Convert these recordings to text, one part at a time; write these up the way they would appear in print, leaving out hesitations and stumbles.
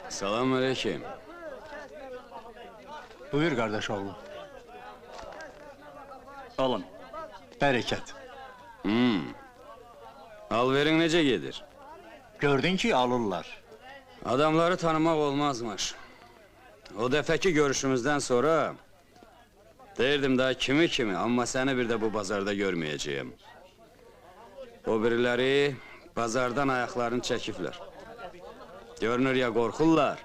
Salam aleyküm. Buyur qardaş oğlu. Alın. Bərəkət. Alverin necə gedir? Gördün ki, alırlar. Adamları tanımaq olmazmış. O dəfəki görüşümüzdən sonra deyirdim daha kimi kimi, amma səni bir də bu bazarda görməyəcəyim. O biriləri bazardan ayaqlarını çəkiblər. Görünür ya qorxurlar,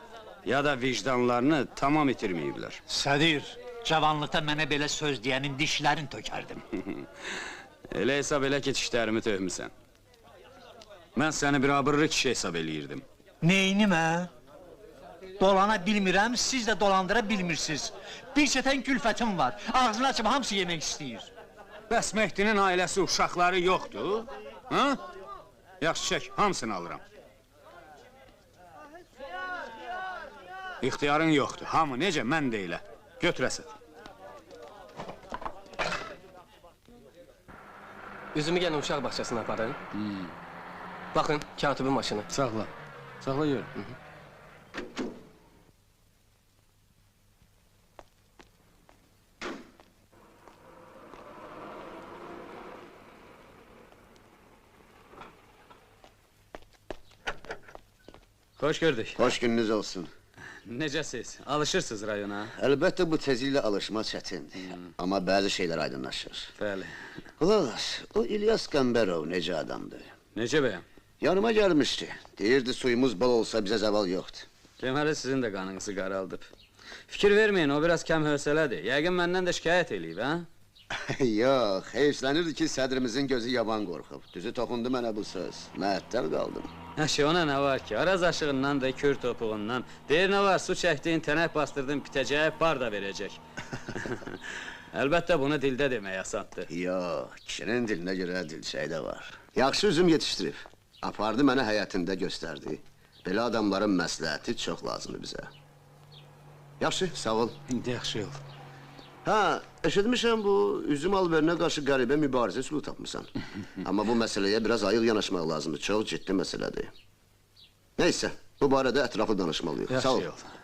ya da vicdanlarını tamam itirməyiblər. Sədir, cavanlıqda mənə belə söz deyənin dişlərini tökərdim. Elə hesab elə ki, dişlərimi tökmüsən. Mən səni bir abırlı kişi hesab eləyirdim. Neynim, hə? Dolana bilmirəm, siz də dolandıra bilmirsiniz. Bir çətən külfətim var, ağzını açıb hamısı yemək istəyir. Bəs Mehdinin ailəsi, uşaqları yoxdur? Ha? Yaxşı çək, hamısını alıram. İxtiyarın yoxdur, hamı necə, mən də elə. Götür Əsəd. Üzümü gəlin uşaq bağçasına aparın. Baxın, katibin maşını. Saxla, saxla görüm. Xoş gördük. Xoş gününüz olsun. Necəsiz? Alışırsınız rayona? Əlbəttə bu tezliklə alışma çətindir. Amma bəzi şeylər aydınlaşır. Bəli. Qulaq as, o İlyas Qəmbərov necə adamdır? Necə bəyəm? Yanıma gəlmişdi. Deyirdi suyumuz bol olsa bizə zəval yoxdur. Deməli sizin də qanınızı qaraldıb. Fikir verməyin, o biraz kəm hövsələdir. Yəqin məndən də şikayət eləyib, hə? Yox, heyfslənirdi ki, sədrimizin gözü yaban qorxub. Düzü toxundu mənə bu söz. Məəttəl qaldım. Əşi, ona nə var ki? Araz aşığından da, kür topuğundan. Deyir, nə var, su çəkdiyin, tənək bastırdın, bitəcək, bar da verəcək. Əlbəttə, bunu dildə demək asandır. Yox, kişinin dilinə görə dilçəyi də var. Yaxşı üzüm yetişdirib. Apardı mənə həyətində göstərdi. Belə adamların məsləhəti çox lazımdır bizə. Yaxşı, sağ ol. Yaxşı ol. Ha, eşitmişəm bu üzüm alverinə qarşı qəribə mübarizə üsulu tapmısan. Amma bu məsələyə biraz ayıq yanaşmaq lazımdır. Çox ciddi məsələdir. Neysə, bu barədə ətraflı danışmalıyıq. Sağ ol. Yaxşı ol.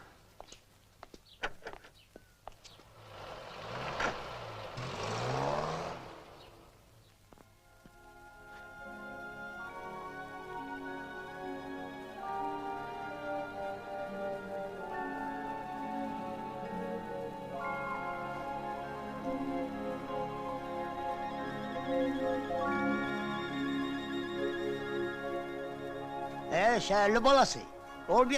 Şəhərli balası, ol bir